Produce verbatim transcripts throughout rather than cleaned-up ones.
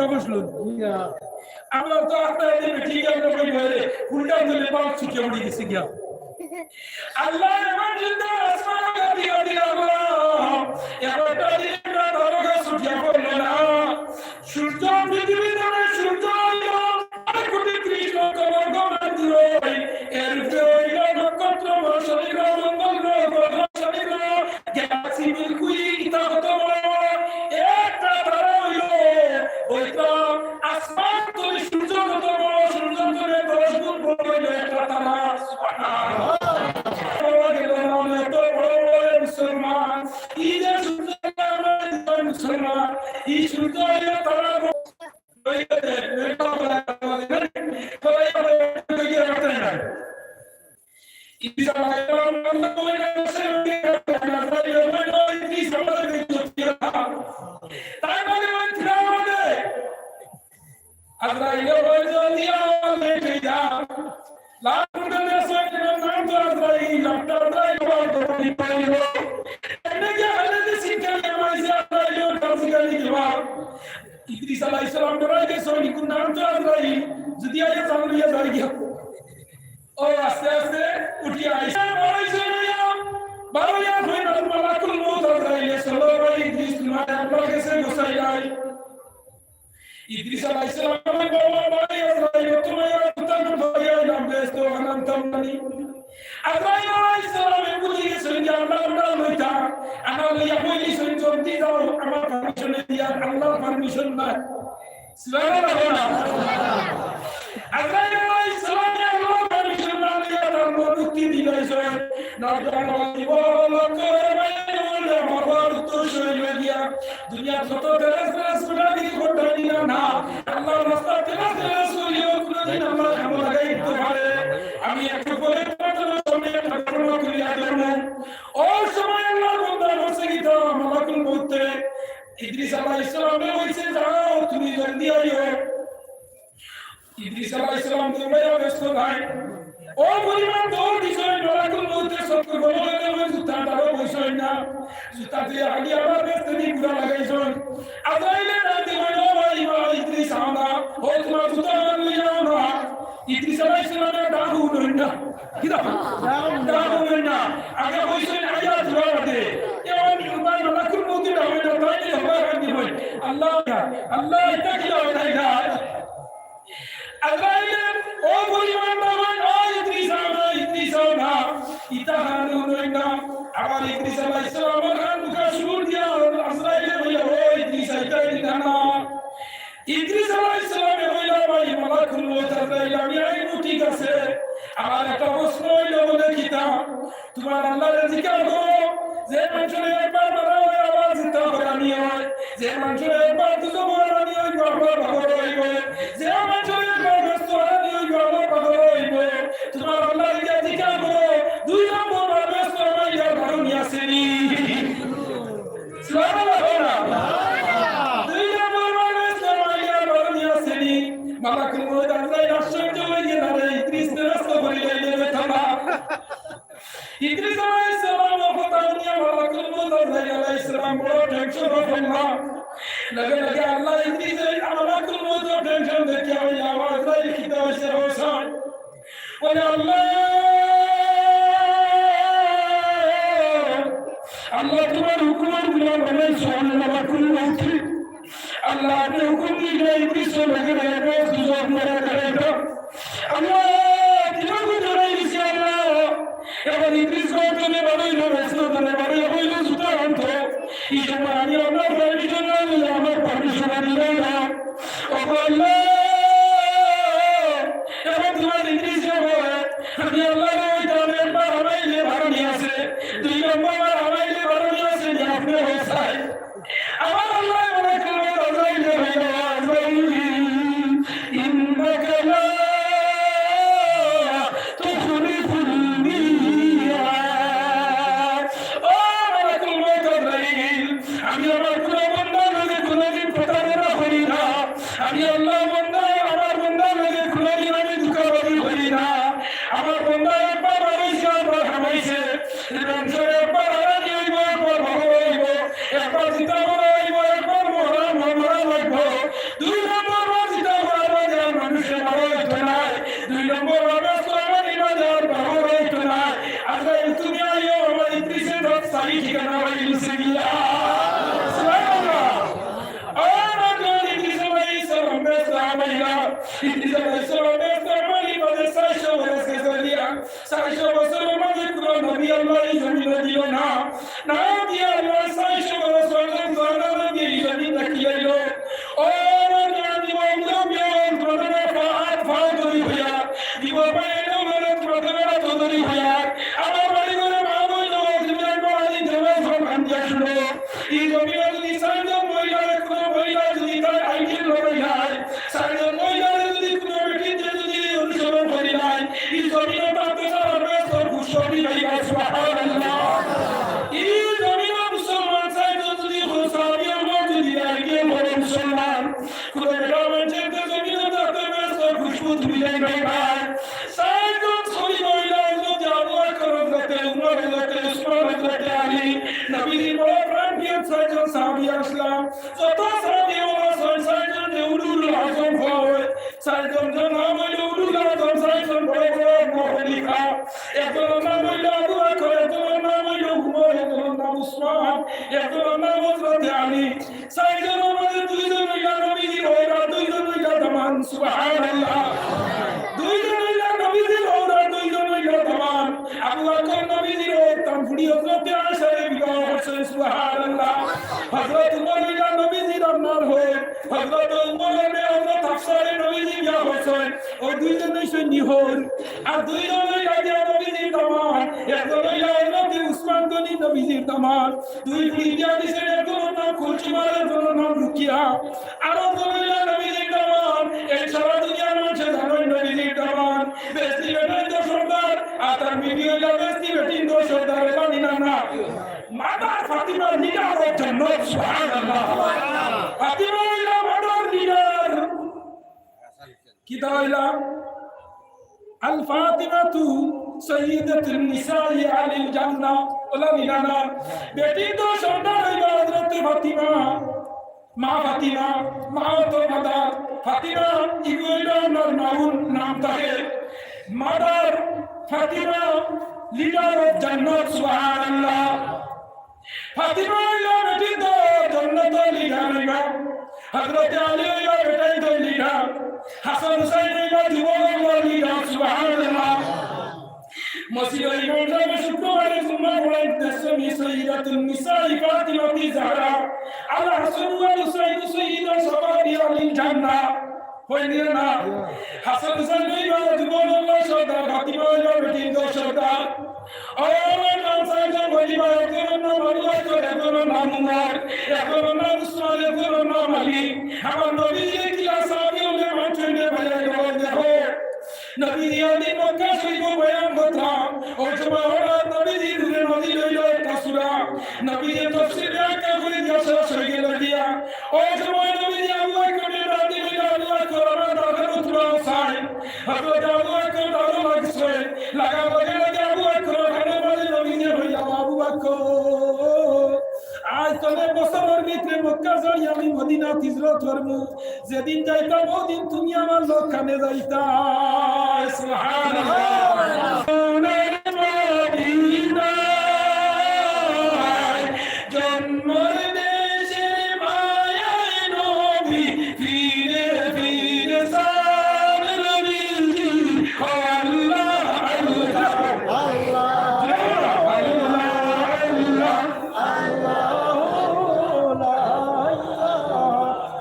বসলো। আমরা তো আপনাদের ঠিক আমরা কই বলে উল্টা দিলে পাঁচ ছুটে উড়ে গেছে গিয়া। আল্লাহ এমন যুদ্ধ আসমান কাটি কাটি আল্লাহ, এগারোটা দিন রাত আরো ছুটিয়া পড়লো না। সূর্য পৃথিবীর নামে সূর্য হইল আট কোটি ত্রিশ লক্ষ বর্গ মাইল দূরে। এর উপরে হইল নক্ষত্র, মহাশনি গ্রহ, মঙ্গল গ্রহ, গ্রহ, শনি গ্রহ, গ্যালাক্সি, মিল্কি ওয়ে, ইতা কত বড় বড়। একটা তারা হইল, ওইটা আসমান তুলে সূর্য কত বড়, সূর্য তুলে দশ গুণ বড় হইল একটা তারা। বাবা গেল না, এত বড় বড় মুসলমান, এই যে সূর্য, আমরা মুসলমান, এই সূর্য হইল তারা। তাই মানে ওই ফিরাউনে আজরাইল ওই যদি আমাকে যা, লাখ কোটি দেশে নাম তো আজরাইল, লাখ আজরাইল বড় বড় পাইল। এনে কি আলে যে শিক্ষা নিয়ে মাইছে আজরাইল কাছে গেলি দিবা। ইদ্রিস আলাইহিস সালাম ডরাই গেছে, ওই কোন নাম তো আজরাইল, যদি আইয়া জান লইয়া যাই গিয়া। ও আস্তে আস্তে উঠি আইসা বারোই জনাইয়া, বারোইয়া কইল মালাকুল মউত আজরাইলে, চলো ভাই ইদ্রিস, তোমার আল্লাহর গেছে গোসাই নাই। ইদ্রিস আলাইহিস সালাম বলল, ভাই আজরাইল, তোমার আর উত্তর ভাই আইলাম, বেহেশত আনাম তামনানি। আজরাইল আলাইহিস সালামে বুঝি গেছেন যে আল্লাহ, আল্লাহ লইতা, আনা লইয়া কইলি, "জলদি যাও, আমার পারমিশন দিয়া, আল্লাহর পারমিশন নাই।" সুবহানাল্লাহ। আজরাইল আলাইহিস সালামে আল্লাহর পারমিশন না দিয়া তার মুক্তি দিলাইছেন। না জানো কি বলো, করে বাইরে বললে, আমার উত্তর শরীরে গিয়া দুনিয়া যত ফেরেশতা, ফেরেশতা কি করতে দিলা না। আল্লাহর রাস্তা ফেরেশতা, ফেরেশতা হইলেও কোনোদিন আল্লাহর কামে লাগাই দিতে পারে। আমি একটু পরে তোমাদের সামনে একটা ঘটনা তুলিয়া ধরবো। ওই সময় আল্লাহর বান্দা বলছে কি, "তো মালাকুল মউতে ইদ্রিস আলাইহিস সালামে কইছে, যাও তুমি জলদি আইও।" ইদ্রিস আলাইহিস সালাম দৌড়াইয়া বেহেশত নাই। ও পরিমাণ দৌড় দিছইন, মালাকুল মউতে সত্তর বছর হইতে ওই জুতা তারও বইছইন না। জুতা দিয়া আগে আবার বেহেশত দি ঘুরা লাগাইছইন। আজরাইলে ডাক দি কইল, "ও ভাই, ভাই, ইদ্রিস, আও না। ও তোমার জুতা আনা লইয়া আও না।" ইদ্রিস আলাইহিস সালামে ডাক হুনইন না। কি ডাক? ডাক হুনইন না। আগে কইছইন, "আইয়া জুতা দে।" এমন উপায় মালাকুল মউতে ডাক হুনইন না, তাই নিয়ে হবা কান্দি হই। আল্লাহ, আল্লাহ, এটা কি হয় না? আজরাইলে, ও পরিমাণ ডাক হুনইন, "ও ইদ্রিস, আও না, ইদ্রিস, আও না।" ইতা কান হুনইন না। আবার ইদ্রিস আলাইহিস সালামর কান মুখা সুর দিয়া আজরাইলে কইল, "ও ইদ্রিস, আইতায় নি না?" ইদ্রিস আলাইহিস সালামে কইলা, "ভাই মালাকুল মউত আজরাইল, আমি আইমু ঠিক আছে। আমার একটা প্রশ্ন অইল বলে কিতা, তোমার আল্লাহরে জিকার করো, যে মানুষরে একবার মারা অয় আবার জিন্দা করানি অয়, যে মানুষরে একবার দুজখো হালানি অয় আবার বাগর অইবো, যে মানুষরে একবার বেহেশতো হালানি অয় আবার বাগর অইবো, তোমার আল্লাহরে জিকার করো, দুই নম্বর বার বেহেশতো হালানি অয় বারো নিয়া আসেনি।" সুবহানাল্লাহ। দুই নম্বর বার বেহেশতো হালানি অয় বারো নিয়া আসেনি। মালাকুল মউত আজরাইল আশ্চর্য অইয়া গেলা, "আরে ইদ্রিস, বেহেশতো করি লইলে বেটা না।" ইদ্রিস আলাইহিস সালামর কথা হুনিয়া মালাকুল মউত আজরাইল আলাইহিস সালাম বড় টেনশন অইলা। লগে লগে আল্লাহ ইদ্রিস, মালাকুল মউতর টেনশন দেখিয়া কইলা, "আজরাইল, কিতা অইছে রে?" বলে, "আল্লাহ, আল্লাহ, তোমার হুকুমর গোলাম বানাইছো, আমি মালাকুল মউত।" আল্লাহ, আপনে হুকুম দিলে ইদ্রিসর লগে লগে দুজখ মরা দাঁড়াইতো। আল্লাহ, তিলক ধরে দিছি আল্লাহ। এখন ইদ্রিস গর্ত থনে বারইলো, বেহেশত থনে বারইলো, কইলো জুতা আনতো। এই সময় আমি আপনার পারমিশন না নিলে আমার পারমিশন আমি লই না। ও আল্লাহ, এখন তোমার ইদ্রিস যাবে। আমি আল্লাহ, ওই দামে একবার হামাইলে বারো নিয়া আসে, দুই নম্বর বার হামাইলে বারো নিয়া আসে, যে আপনে হোসাই। আমার আল্লাহ মালাকুল মউত আজরাইলরে কইলা, "আজরাইল, ইন্নাকা লা তুখলিফুল মিআদ।" ও মালাকুল মউত আজরাইল, আমি আমার কুনু বান্দার লগে কুনুদিন প্রতারণা করি না। আমি আল্লাহ বান্দা, আমার বান্দার লগে কুনুদিন আমি ধোঁকাবাজি করি না। আমার বান্দা একবার হামাইছে, একবার হামাইছে। এই বংশে একবার হারানি অইবো, একবার ভালো অইবো, একবার জিন্দা করা অইবো, একবার মরা, মরা লাগবো। দুই জমিনো যদি চাইরজন মহিলারে কুনু মহিলা যদি তার আইডিয়াল লড়াই হয়, চাইরজন মহিলারে যদি কুনু বেটিতে যদি অনুসরণ করি নাই, ই জমিনো তাতে সারা বেহেস্তর খুশখবরি পাইবা, সুবহানাল্লাহ। ই জমিনো মুসলমান চাইরজন যদি কুনু সাহাবী আমার যদি আইডিয়াল লড়ে মুসলমান, কুনু বেটা মানষে জমিনো তাতে বেহেস্তর খুশবু তুমি নাই পাইবা। চাইরজন ছবি মহিলা হযরতে আবু বকর, হযরতে উমর, হযরতে উসমান, হযরতে আলী, নবীজির বড় প্রাণ প্রিয় চাইরজন সাহাবী আছলা। যত সাহাবী আছলা, চাইরজনরে উলুল আজম কওয়া হয়। চাইরজনর নাম অইলো উলুল আজম, চাইরজন বড় বড় খলিফা। একজনর নাম অইলো আবু বকর, একজনর নাম অইলো উমর, একজনর নাম উসমান, একজনর নাম হযরতে আলী। চাইরজনর মাঝে দুইজন অইলা নবীজির হউর আর দুইজন অইলা দামান। সুবহানাল্লাহ। দুইজন অইলা নবীজির হউর আর দুইজন অইলা দামান। আবু বকর নবীজির হউর, তান ফুড়ি হযরতে আয়েশারে বিবাহ করছইন। সুবহানাল্লাহ। হযরত উমর অইলা নবীজির আপনার হউর, হযরত উমরর মেয়ে হযরত হাফসারে নবীজি বিয়া করছইন। অউ দুইজন অইছইন নি হউর। আর দুইজন অইলা গিয়া নবীজির দামান। একজন অইলা হযরত উসমান গনি নবীজির দামান। দুই ফুড়ি বিয়া দিছইন, একজনর নাম কুলসুম আর একজনর নাম রুকিয়া। আরো জন অইলা নবীজির দামান। এই সারা দুনিয়ার মানষে জানইন নবীজির দামান। বেহেস্তি বেটিন্তর সর্দার, আর তার বিবি অইলা বেহেস্তি বেটিন্তর সর্দার, এলা নি না না? মাদার ফাতিমা leader of জান্নাত, সুবহানাল্লাহ। ফাতিমা অইলা মাদার leader। কিতা অইলা? আল ফাতিমাতু সাইয়্যিদাতুন নিসাই আহলিল জান্নাহ। অলা নি না না? বেটিন্তর সর্দার অইলা হযরতে ফাতিমা। মা ফাতিমা, মা তো মাদার ফাতিমা, ইগু অইলা আপনার নাউন, নাম থাকে। মাদার ফাতিমা, leader of জান্নাত, সুবহানাল্লাহ। ফাতিমা অইলা বেটিন্তর জান্নাতর leader অইবা। হযরতে আলী অইলা বেটাইন্তর leader। হাসান হুসাইন অইলা যুবকর leader, সুবহানাল্লাহ। মসজিদর ইমাম সাবে শুক্রবারে জুম্মা পড়াইন, বিসমি সাইয়্যিদাতুন নিসাই ফাতিমাতি জাহরা, আল হাসান ওয়াল হুসাইন সাইয়্যিদা শাবাবি আহলিল জান্নাহ। অইলো নি না? হাসান হুসাইন অইলা যুবকর সর্দার, ফাতিমা অইলা বেটিন্তর সর্দার। ও আমার নাম সাইজন বলিবা, একজনর নাম আবু বকর, একজনর নাম উমর, একজনর নাম উসমান, একজনর নাম আলী। আমার নবীজিরে কিলা সাহাবী অকলে মানছইন রে ভাই, দেখো। নবীজি একদিন মক্কা শরীফো বয়ান করতা। অউ সময় হঠাৎ নবীজির উপরে নাজিল অইলো একটা সূরা। নবীজি তাফসীর ব্যাখ্যা করি দিয়া শেষ অই গেলা গিয়া। অউ সময় নবীজি আবু বকররে ডাক দিয়া কইলা, "আবু বকর, আমার দাদার উতরা হুসাইন।" হযরত আবু বকর দাদা লাগছে। লাগার লগে লগে আবু বকর কানর মাঝে নবীজিরে কইলা, "আবু বকর, আইজ থনে বছরর ভিতরে মক্কা ছাড়ি আমি মদিনাত হিজরত করমু।" যেদিন যাইতাম, অউ দিন তুমি আমার লগে কানে যাইতায়। সুবহানাল্লাহ। মদিনায় জন্মর দেশে মায়ায় নবী, ফিরে ফিরে সার নবীজি। ও আল্লাহ, আল্লাহ, আল্লাহ, আল্লাহ, আল্লাহ। আল্লাহু লা ইলাহা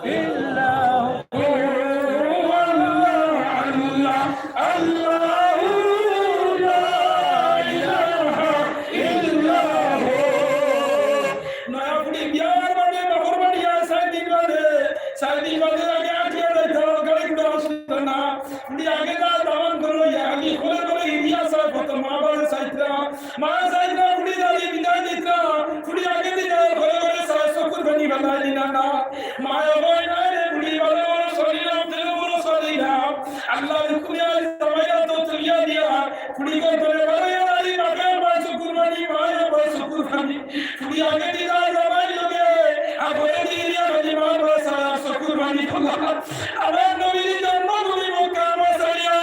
ইল্লা হু। আল্লাহু লা ইলাহা ইল্লা হু। নয়া ফুড়ি বিয়ার বাদে বাপর বাড়ি আয় চাইর দিন বাদে, চাইর দিন বাদে আগে আটিয়া যাইতো, গাড়ি ঘোড়া আসতো না। ফুড়ি আগে যা দামান করলো, ইয়া আগে ঘরে ঘরে হিরিয়া চায়, কত মা বাবারে চাইতরা। মা চাইতরা, ফুড়ি যাদি বিদায় দিতরা, ফুড়ি আগে দি যায়, ঘরে ঘরে চায়, চকুর পানি ফালায় নি না না। মা অবয় নাই রে, ফুড়ি বারো বারো চলিলাম, তেরো বারো চলিলাম। আল্লাহর হুকুমে আজ জামাইরা তো তুলিয়া দিয়া, ফুড়ি ঘর ঘরে বারো বারো বাপে আমার চকুর পানি, মা আমার চকুর পানি। ফুড়ি আগে দি যায় জামাই লগে, আর ঘরে দি দিয়া খালি মা বাবা চায় চকুর পানি ফালায়। আমার নবীর জন্মভূমি মক্কা আমার ছাড়িয়া,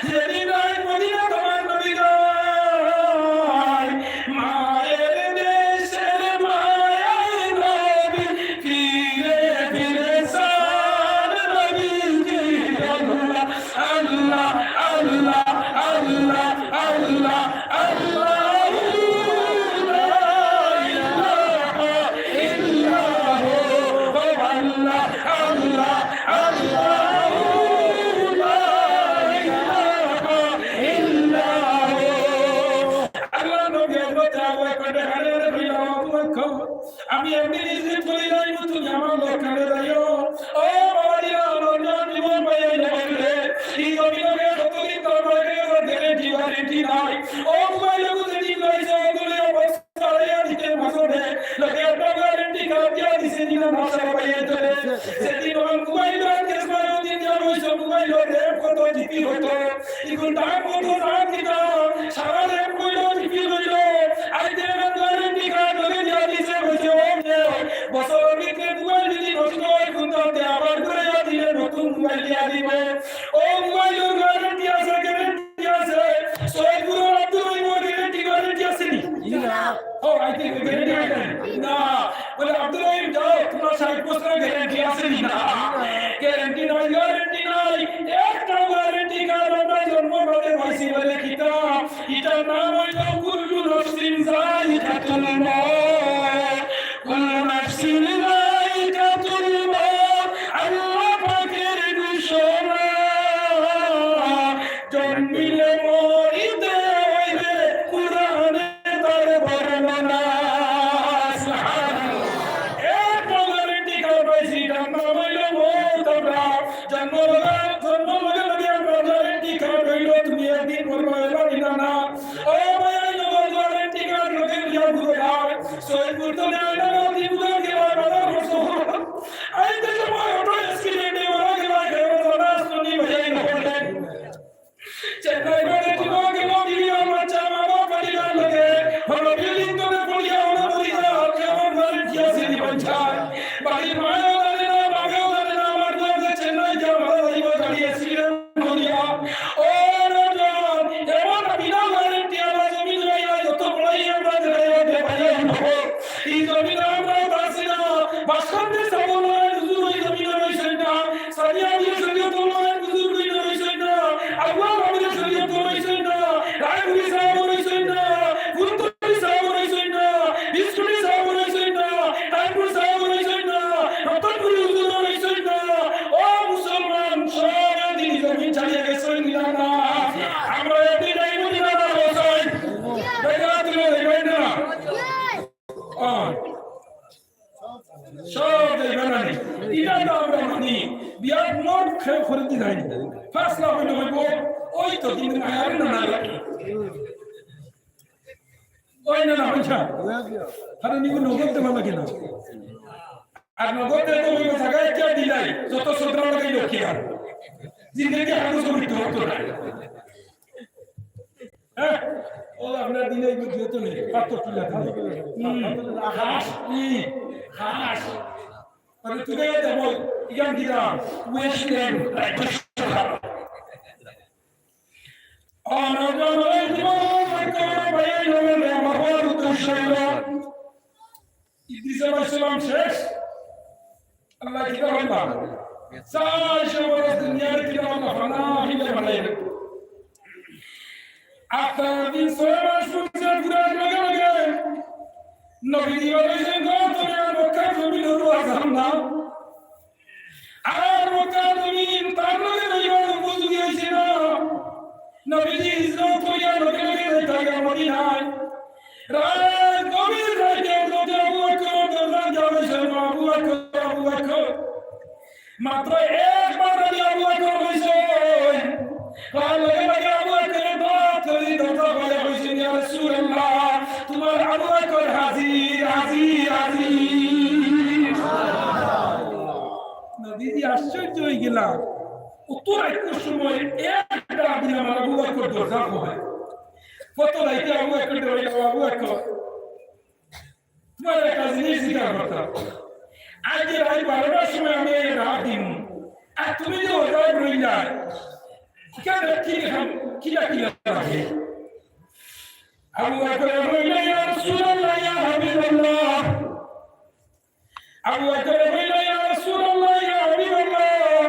যেদিন আইন মদিনা তোমার নবী যায়, মায়ের দেশের মায়ার নবী, ফিরে ফিরে চান নবীজি। আল্লাহ, আল্লাহ, আল্লাহ, আল্লাহ, আল্লাহু লা ইলাহা ইল্লা হু। আল্লাহ, আল্লাহ, আল্লাহ। চলে যাইমু, তুমি আমার লগে যাইও। ও বাবা, দিলা, আমার জান, জীবন পাইয়া যাবে রে। এই জমিনে যতদিন তোর লগে গ্যারান্টি ওয়ারেন্টি নাই। ও মোবাইল বুঝে দিন রইছে, ওগুলো অবস্থা ছাড়াইয়া দিতে মাসুদে। লগে একটা ওয়ারেন্টি কার্ড দিয়া দিছে, দিলা, মাসা পাইয়া চলে। সেদিন আমার মোবাইল আর কেস মারো, দিন যা রইছে, মোবাইল রেট কত জিবি হতো। এখন দাম কত, দাম কিতা? সারা রেট কইলো, জিবি কইলো। আই দেন গ্যারান্টি কার্ড লগে দিয়া দিছে, কইছে, ও নে, বছরর ভিতরে মোবাইল যদি নষ্ট হয়, কোনটাতে আবার ঘুরে দিলে নতুন মোবাইল দিয়া দিবে। ও মোবাইলর গ্যারান্টি আছে, গ্যারান্টি আছে। সৈয়দপুরর আব্দুল রহিমর গ্যারান্টি, গ্যারান্টি আছে নি? না। ও, আই থিংক গ্যারান্টি আছে নি? না। বলে, "আব্দুল রহিম, যাও, তোমার ষাট বছরর গ্যারান্টি আছে নি?" না। গ্যারান্টি নাই, গ্যারান্টি নাই। একটা গ্যারান্টি কার্ড আমরা জন্ম করে পাইছি বলে কিতা? এটার নাম হইল কুল্লু নাফসিন যায়িকাতুল মাউত। কুল্লু নাফসিন যায়িকাতুল মাউত। আল্লাহ পাকের ঘোষণা, জন্মিলে মরিতে হইবে, কোরআনে তার বর্ণনা। সুবহানাল্লাহ। এক গ্যারান্টি কার্ড পাইছি, এটার নাম হইল মউত। আমরা জন্ম লগে, জন্ম লগে লগে আমরা গ্যারান্টি কার্ড হইল, তুমি একদিন মরবে, এবার দিলা না। ও ভাই, এই নম্বর গ্যারান্টি কার্ড লগে দিয়া ঘুরে আয়। সৈয়দপুর তো নেয় না, ত্রিপুরা গেলে বাজার করছো। এই দেশে ভাই অটো অ্যাক্সিডেন্টে মারা গেল, কেউ জানা শুনি ভাই, এই নম্বর নেই। চেন্নাই করে জীবন গেল, বিরিয়ার বাচ্চা, মা বাপ বাড়ি না লাগে, হলো বিল্ডিং করে পড়িয়া, হলো মরি যা, কেমন বাড়ি কি আছে জীবন চায়। বাড়ির মায়ও জানে না, বাবাও জানে না, আমার দুয়ারে চেন্নাই গিয়া মারা যাইব, গাড়ি অ্যাক্সিডেন্ট করিয়া। ও রাজন, এমন বিনা গ্যারান্টি আমার জমি জমাইয়া যত বড়াই আমরা দেখাইয়া দেখাইয়া হইব। এই জমিনে আমরা বাঁচি না, বাসকান্দি সাবুল হুজুর ওই জমিনে রইছেন না, সারিয়া দিয়ে শরীয়ত ওলামায়ে বুজুর্গ ইনো রইছইন না, আবু আহমদ শরীয়ত রইছইন না, রায়পুরি সাহেব রইছইন না, ফুলতলি সাহেব রইছইন না, বিষ্ণুপুরি সাহেব রইছইন না, তাজপুর সাহেব রইছইন না, রতনপুরি হুজুর রইছইন না। ও মুসলমান, সব দিন জমিন ছাড়িয়া গেছইন না। আমরা এদিন এই মদিনা না রইছইন। বেকার তুমি দেখবেন না। ও। সব দেখবে না নি? ইটা তো আমরা মানি। বিয়ার নোট খেয়ে করে দি যায়নি। পাঁচ লাখ হইলে হইব, ওই তো কিন্তু মায়ার না না লাগে। ওই না না, ওই না। আরে নিগু নগদ দেওয়া লাগে না। আর নগদ দিলে তো ওই জায়গায় কে দিলাই? যত সদরা লাগাই লোক কি আর? জিন্দেগি হাতে সব মৃত্যু হতো না। হ্যাঁ? ও আপনার দিনে এই বুঝিয়ে তো নেই, পাথর তুলে দিলে। হুম, হাঁস, ই, হাঁস। আমি তুলে দেবো, ইয়াম দিলাম, ওয়েস্টল্যান্ড, রাজ্য সভা। অনগণ জীবন ভাই, আমার উদ্দেশ্য হইল, ইদ্রিস আলাইহিস সালাম শেষ, আল্লাহ কিতা বলবা? চাইশো বরস দুনিয়ার কিতা বলবা? ফানা হিলে বানাইলে। আফতার দিন ছয় মাস পর্যন্ত ঘুরার লগে লগে নবীজি বলেছেন, "গো, তুমি আর মক্কা জমিন রুয়া যাও না।" আর মক্কা জমিন তার লগে রইবার উপযোগী হইছে না। নবীজি হিজরত করিয়া লগে লগে যাইতাম মদিনায়। রাত গভীর রাতে হযরত আবু বকর দরজা দিয়া বলছেন, "আবু বকর, আবু বকর।" মাত্র একবার আমি আবু বকর কইছি, আর লগে লগে আবু বকর দরজা খুলি দরজা খুলে কইছি, "ইয়া রাসূলুল্লাহ, তোমার আবু বকর হাজির, হাজির, হাজির।" নবীজি আশ্চর্য হয়ে গেলাম, অত রাইতের সময় এক ডাক দিলে আমার আবু বকর দরজা খুলে। কত রাইতে আবু বকর দরজা, আবু বকর, তোমার একটা জিনিস জিজ্ঞাসা করতাম। আজকে রাত বারোটার সময় আমি এই ডাক দিমু, আর তুমি যে ওজায় রইলা, কেন, কি লেখা, কি লেখা লাগে? আবু বকর বললেন, "ইয়া রাসূলুল্লাহ, ইয়া হাবিবাল্লাহ।" আবু বকর বললেন, "ইয়া রাসূলুল্লাহ, ইয়া হাবিবাল্লাহ,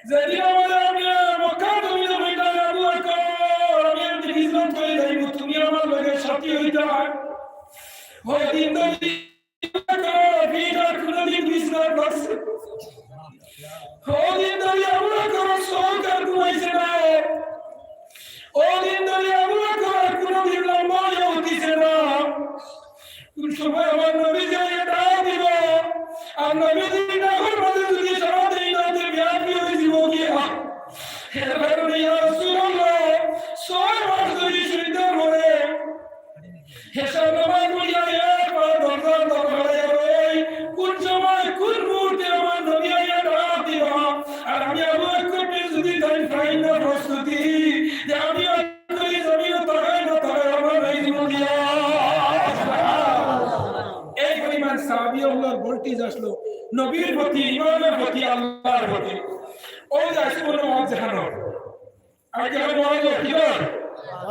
যেদিন আমারে আপনে মক্কা জমিনে পাঠাইলা, আবু বকর, আমি একদিন হিজরত করি যাইমু, তুমি আমার লগে সাথী হইতা।" ওই দিন তো পিঠা কোনোদিন বিছনাত বসে। ওই দিন ধরি আবু বকর চোখ আর ঘুমাইছে না। ওই দিন ধরি আবু বকর আর কোনোদিন লম্বা হইয়া উঠিছে না। কোন সময় আমার নবী যাইয়া ডাক দিবা, আর নবীজির ডাকর মাঝে যদি সাড়া দেই না, তে বিয়া কি অইযিবো গিয়া? এর কারণে ইয়া রাসূলুল্লাহ, ছয় মাস যদি শুইতে পারে, হেশার নামাজ পড়িয়া একবার দরজার দ্বারে দাঁড়াইয়া রই, কোন সময়, কোন মুহূর্তে আমার নবী আইয়া ডাক দিবা, আর আমি আবু বকর যদি তাই পাই না প্রস্তুতি, যে আমি আর এই জমিনে তাকাই না তাকাই আমার এই জীবন দিয়া। এই পরিমাণ সাহাবী অকলর voltage আসলো নবীর প্রতি, ইমানের প্রতি, আল্লাহর প্রতি। ওই যে আজকে কোনো ওয়াজ যেখানে, আজকে কোনো ওয়াজ হলো কি বল?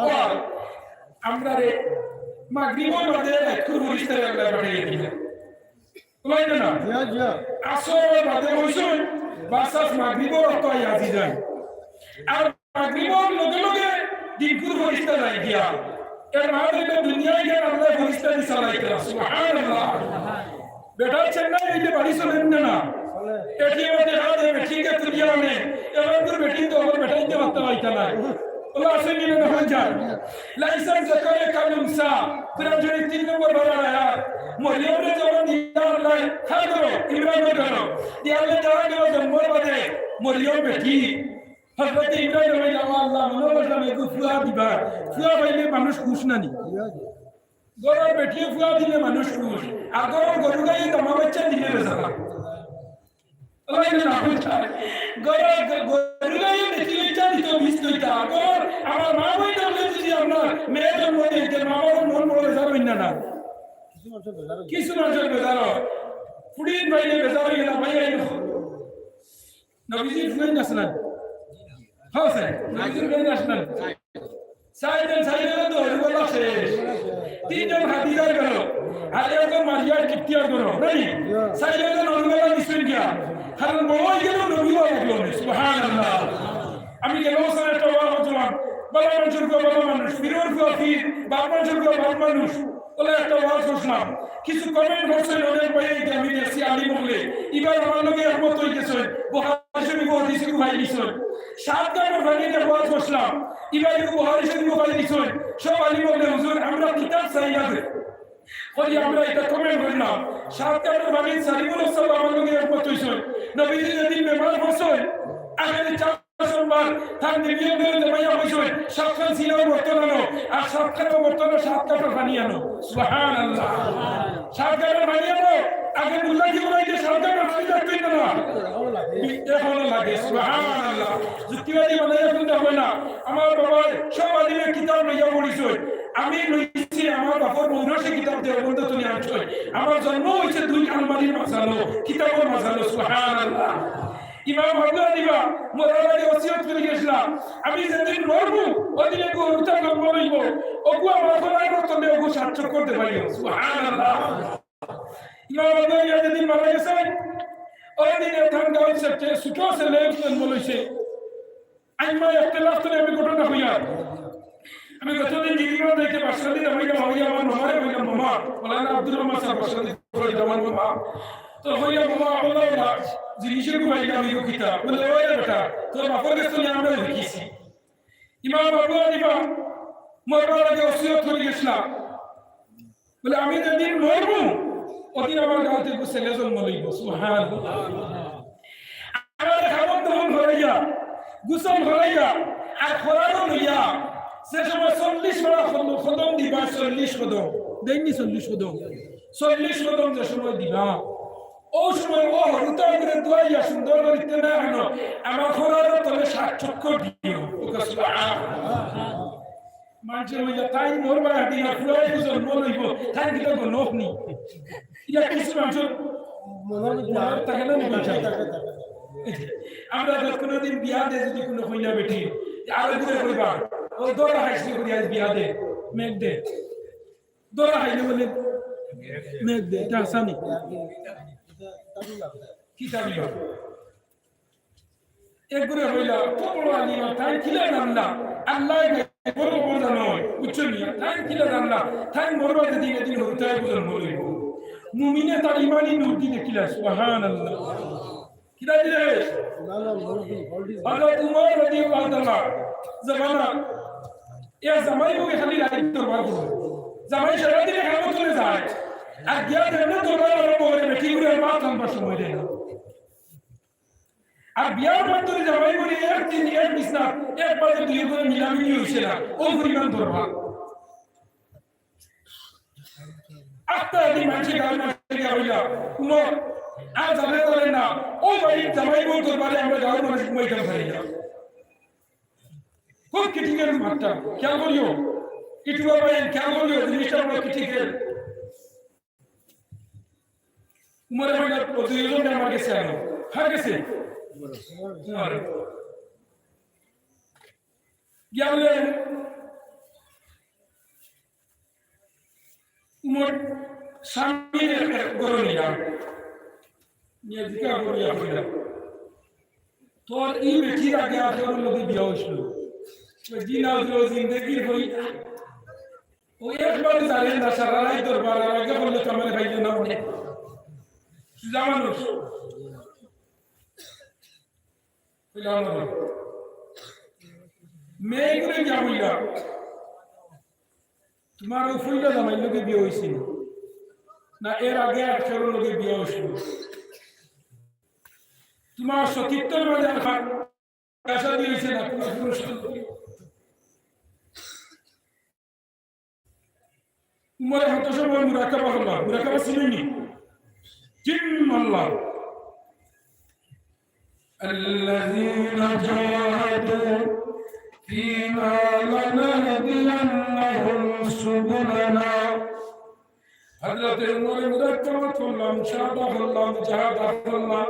বল। আমরারে মাগরিবর বাদে একটু ফিরিস্তারে আল্লাহ পাঠিয়ে দিলেন। বুঝলেন না? জিয়া, জিয়া। আসর বাদে কইছইন, বাসাস মাগরিবর অক্ত আইয়া আজি যায়। আর মাগরিবর লগে লগে দিনকুর ফিরিস্তা যায় গিয়া। এর মানে হইলো দুনিয়ায় গিয়া আল্লাহ ফিরিস্তা দি চালাইতা। সুবহানাল্লাহ। বেটা চেন্নাই অইলে বাড়ি চলেন না, না? এটিএম এ দেখা যায়, বেটিকে তুলিয়া আনে। এবার তো বেটি তো আমার বেটাইতে মারতে পারতা না। ওলা আছে মিলে না হয়ে যায়। লাইসেন্স করে কানুন সা, কোরআন শরীফ তিন নম্বর পারার আয়াত। মরিয়মরে যখন দিদার নাই, হ্যাঁ করো, ইমরান করো। দিয়ালে যারা গেল জন্মর বাদে, মরিয়ম বেটি। হযরত ইমরান বলে, "ও আল্লাহ, মনে করলাম এগু ফুয়া দিবা। ফুয়া পাইলে মানুষ খুশ না নি?" ঘরর বেটিয়ে ফুয়া দিলে মানুষ খুশ। আর ঘরর গরু গাইয়ে দামা বাচ্চা দিলে বেজারা। আল্লাহ না বুঝায়। ঘরর গ-, গরু গাইয়ে বেটি বাচ্চা দিত, মিস কইতা। ঘরর আমার মা বই থাকলে যদি আপনার মেয়ে জন্ম দিতে, মা বাবার মন বড় বেজার হইন না, না? কিছু মানুষের বেজার হয়। ফুড়ির বাইরে বেজার হইন না, ভাই আইন। নবীজির ফুড়িন আসলেন। হ্যাঁ, স্যার। নবীজির ফুড়িন আসলেন। চাইরজন, চাইরজন তো হরিবলা শেষ। তিনজন খাদিজার ঘরো, আর একজন মারিয়ার কিপ্তিয়ার ঘরো, নাকি? চাইরজন হরিবলা নিশ্চয় গিয়া। কারণ বড় হয়ে গেল নবী হওয়া লাগলো না। সুবহানাল্লাহ। আমি গেল বছর একটা ওয়াজ করলাম, বালা মানুষের ঘর বালা মানুষ, পীরের ঘর পীর, বাপ মানুষের ঘর বাপ মানুষ। বলে একটা ওয়াজ করছিলাম, কিছু comment করছেন অনেক ভাই, এই যে আমি দেখছি আলিম অকলে, এবার আমার লগে একমত হয়ে গেছেন, বুখারী শরীফ হাদিস খুব ভাই নিছেন। সাত কাপড় ভাঙিয়ে ওয়াজ করছিলাম, এবার একটু বুখারী শরীফ ভাই নিছেন। সব আলিম অকলে, "হুজুর, আমরা কিতাব চাই না।" করি আমরা এটা comment করলাম। সাত কাপড় ভাঙিয়ে সারিবুল ইসলাম আমার লগে একমত হইছেন। নবীজি যেদিন বেমার হইছেন, আখেরি চার সোমবার তার নিবিয়ে বেরোতে ভাইয়া হইছে, সাতখান সিনাও বর্তন আনো, আর সাতখান বর্তন আনো, সাত কাপড় পানি আনো। সুবহানাল্লাহ। সাত কাপড় পানি আনো, আগে মুল্লা কি বলে যে সাত কাপড় পানি লাগতই না? এখনো লাগে। সুবহানাল্লাহ। যুক্তিবাদী বানাইয়া ফেলতে হবে না। আমার বাবা সব আলিমে কিতাব লইয়া পড়িছে। আমি লইছি আমার বাপর মৌরসে কিতাব দেওবন্দ তুমি আনছো। আমার জন্ম হইছে দুই আলমারির মাঝানো, কিতাবর মাঝানো। সুবহানাল্লাহ। ইমাম আবু হানিফা মরার আগে ওসিয়ত করি গেছিলাম, আমি যেদিন মরবো, ওদিন একটু হরুতা জন্ম লইব, ওগু আমার খোলার তলে ওগু সাত চক্কর দেবাইও। সুবহানাল্লাহ। ইমাম আবু হানিফা যেদিন মারা গেছেন, ওই দিনে তান গাঁও ছেলে, ছোট ছেলে জন্ম লইছে। আইমা একতলাফ করে আমি ঘটনা হইয়া। আমি গতদিন গিরিবান দেখে বাসকালি হইয়া, হইয়া আমার মামারে হইয়া মামা, মৌলানা আব্দুর রহমান সাহেব বাসকালি হইয়া আমার মামা। তো হইয়া মামা, আল্লাহ, জিনিসের ঘুমাই আমি কিতা? বলে, "ওই রে বেটা, তোর বাপর গেছ তো আমরা দেখিছি।" ইমাম আবু হানিফা মরবার আগে ওসিয়ত করে গেছিলাম। বলে, "আমি যেদিন মরবো, ওদিন আমার গাঁওতে একটু ছেলে জন্ম লইব।" সুবহানাল্লাহ। আমার খাবার দমন করাইয়া, গোসল করাইয়া, আর খোরানো লইয়া, যে সময় চল্লিশ বেড়া কদম, কদম দিবা, চল্লিশ কদম। দেননি চল্লিশ কদম? চল্লিশ কদম যে সময় দিবা, ও সময় ও হরুতা করে দোয়াইয়া সুন্দর করিতে না কেন, আমার খোরানো তলে সাত চক্কর দিও। ওকে সুবহানাল্লাহ। মানষে কইলা, "তাই মরবা একদিন, আর ফুয়াই বুঝো মরইব, তাই কিতা গো নখ নি?" ইলা কিছু মানষর মনে থাকে না নি? আমরা যত কোনোদিন বিয়া দে যদি কোনো কইনা বেটি, আর ঘুরে কইবা, "ও দরা হাসি করি আজ বিয়া দে, মেঘ দে।" দরা হাইলে বলে, "মেঘ দে, এটা আসামি।" কি চাবি? এগুরে হইলা, তো বড় আলিম, তাই কিলা জানলা? আল্লাহ বড় বড় জানো, বুঝছো নি? তাই কিলা জানলা? তাই মরবা যদি এদিন হইতাই বুঝন মরিব। মুমিনে তার ইমানি নূর দি দেখিলা, সুবহানাল্লাহ। কিলা দিলে? হযরত উমর রাদিয়াল্লাহু তাআলা জমানা, এ জামাই বউ খালি রাইত দরবার করো। জামাই সারাদিনে কামো চলে যায়। আর গিয়া দেখলে দরবার আরম্ভ করে, বেটি করে আর ভাত রান্নার সময় দেয় না। আর বিয়ার মাধ্যমে জামাই বলে একদিন এক বিছনা, এক বাজে দুই করে মিলামিলি হইছে না, ও পরিমাণ দরবার। আস্তে আস্তে মানুষের গায়ে মানুষের গিয়া হইলা, উমর, আর জামাই বলে না, ও বাড়ির জামাই বউ দরবারে আমরা গাঁওর মানুষ ঘুমাইতাম পারি না। খুব ক্রিটিক্যাল মাত্রা, খেয়াল করিও। ইউটিউবার ভাই, খেয়াল করিও, জিনিসটা বড় ক্রিটিক্যাল। উমরে কইলা, "ও দুইজন আমার গেছে আনো।" কার গেছে? উমর। গেলে উমর স্বামীর এক, এক ঘরে নিলাম। নিয়ে জিজ্ঞাসা করিয়া কইলা, "তোর ই বেটির আগে আর কারোর লগে বিয়া হইছিল?" কয়, "জি না, ও জিন্দেগির হই।" ও একবার জানে না, সারা রাত দরবার, আর আগে বললে তো আমার খাইলে না মনে। সুজা মানুষ। কইলা, "আমার মেয়ে করে বিয়া হইলা, তোমার ও ফুইলা জামাইর লগে বিয়া হইছিল না, এর আগে আর কারোর লগে বিয়া হইছিল? তোমার সতীত্বর মাঝে আর কার সাথে হইছে না, তোমার পুরুষ?" উমরে হত সময় মুরাকাবা করলা, মুরাকাবা চিনেননি? জিন আল্লাহ। الذين جاهدوا فينا لنهدينهم سبلنا। হযরতে উমরে মুরাকাবা করলাম, মুশাহাদা করলাম, মুজাহাদা করলাম।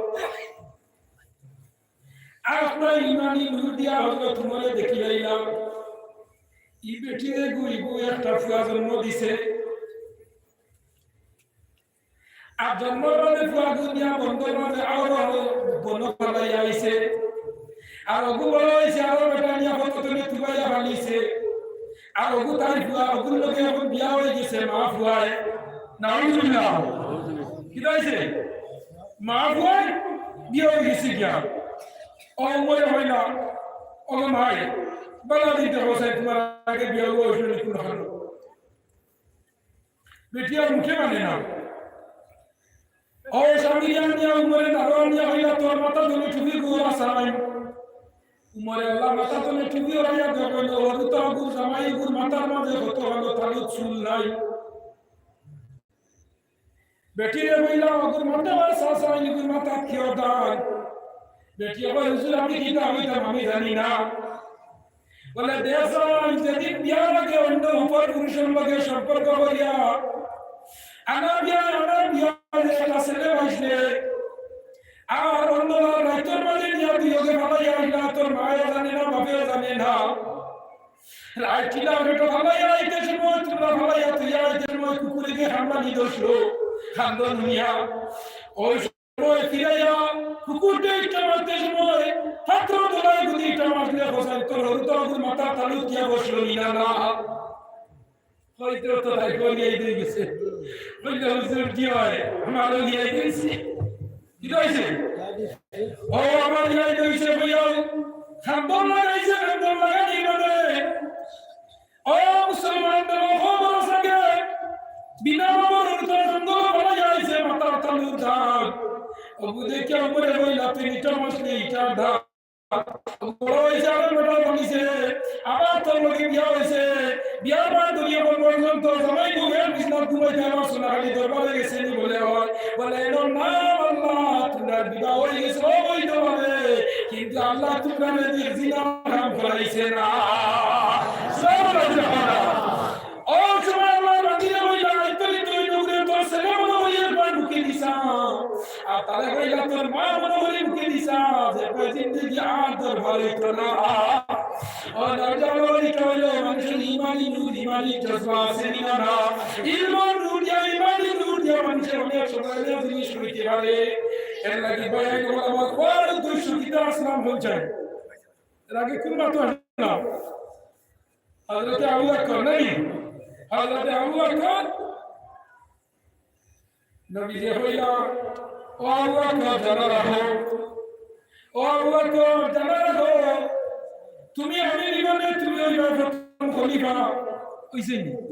আর আপনার ইমানি নূর দিয়া হযরত উমরে দেখি লাইলাম, ই বেটিরে গুইবু একটা ফুয়া জন্ম দিছে। আর জন্মর বাদে ফুয়া গুনিয়া বন্দর বাদে আরো বন ফালাইয়া আইছে। আর অগু বড় হইছে, আরো বেটা নিয়া কত তুমি তুবাইয়া ফালিছে। আর অগু তাই ফুয়া, অগুর লগে এখন বিয়া হয়ে গেছে, মা ফুয়ায়। নাউজুবিল্লাহ। কি হইছে? মা ফুয়ায় বিয়া হয়ে গেছে গিয়া। ও মরে হয় না, ও মাই, বালা দিতে হোসেন তোমার আগে বিয়া হইছিল কোন হালো? বেটিয়া মুখে মানে না। ও স্বামী আনিয়া উমরে দাঁড়ো আনিয়া হইলা, "তোর মাথা তুমি টুপি গুর আসাই।" উমরে আল্লাহ মাথা তুমি টুপি হইয়া দেখইল, হরু তো আগুর জামাই গুর মাথার মাঝে কত ভালো তালুত চুল নাই। বেটিরে বইলা, "অগুর মাথা আসাই, গুর মাথা কিয় দান?" বেটিয়ে কয়, "হুজুর, আমি কিতা হইতাম, আমি জানি না।" বলে, "দেখছইন, যেদিন বিয়ার আগে অন্য উপর পুরুষের লগে সম্পর্ক করিয়া আনা বিয়া, আনা বিয়া, একটা ছেলে পাইছে, আর অন্য রাইতর মাঝে নিয়া তুই ওকে ফালাইয়া আইলা, তোর মায়েও জানে না, বাপেও জানে না। রাইত কিলা বেটা ফালাইয়া আইতে সময়, তোমরা ফালাইয়া তুই আইতে সময় কুকুরে গিয়ে হামলা নিয়ে দোষলো, খান্দন নিয়া। ওই সময় ফিরাইয়া কুকুরটা একটা মারতে সময়, পাত্র তোলায় গুলি একটা মারলে হোসেন, তোর হরু তো আগুর মাথা তালু দিয়া বসলো নি না, না।" হয়তো তো তাই বলিয়াই দিয়ে গেছে। বললে, "হুজুর, কি হয়? আমারও লিয়াই দিয়েছে।" কি হয়েছে? ও, আমার লিয়াই দিয়েছে, বইয়াও। খান্দন লাগাইছে, খান্দন লাগানি মানে। ও মুসলমান, দেখো, খবর আছে কে? বিনা বাবার উত্তর খান্দন লাগাই আইছে, মাথার তালুর দাগ। ও বুঝে কে মরে হইলা, তুই নিচে বসলি, ইটার দাগ। বড় হইছে, আবার বেটা বনিছে, আবার তোর লগে বিয়া হইছে। বিয়ার বাদ দুনিয়া পর্যন্ত জামাই বউয়ের বিছনাত ঘুমাইতে আমার সোনাখালি দরবারে গেছে নি বলে হয়। বলে, "এর নাম আল্লাহ, তোমরা বিবাহ হয়ে গেছে অবৈধভাবে, কিন্তু আল্লাহ তোমরা নদীর জিনা হারাম করাইছে না।" ও সময় আল্লাহ রাজি হইলা, "আইতলি তুই নবীর তোর ছেলে মনে হইয়া একবার ঢুকে দিছা।" আর তারে কইলা, "তোর মা মনে করি মুখে দিছা, যে কয় জিন্দেগি আর দরবার হইতো না।" ও নওজোয়ান, ইটা হইলো মানুষের ইমানি নূর, ইমানি জজবা আছে নি না? ইলমর নূর দিয়া, ইমানি নূর দিয়া মানুষের অনেক সময় অনেক জিনিস হইতে পারে। এর লাগি বয়ান ওলামা কর দুইশো কিতাব আসলাম হয়ে যায়। এর আগে কোন মাত্র আসলাম? হযরতে আবু বকর, নাকি? হযরতে আবু বকর নবীজি কইলা, "ও আবু বকর, জানা রাখো, ও আবু বকর, জানা রাখো, তুমি আমি জীবনে তুমি ওই প্রথম খলিফা।" কইছেন নি?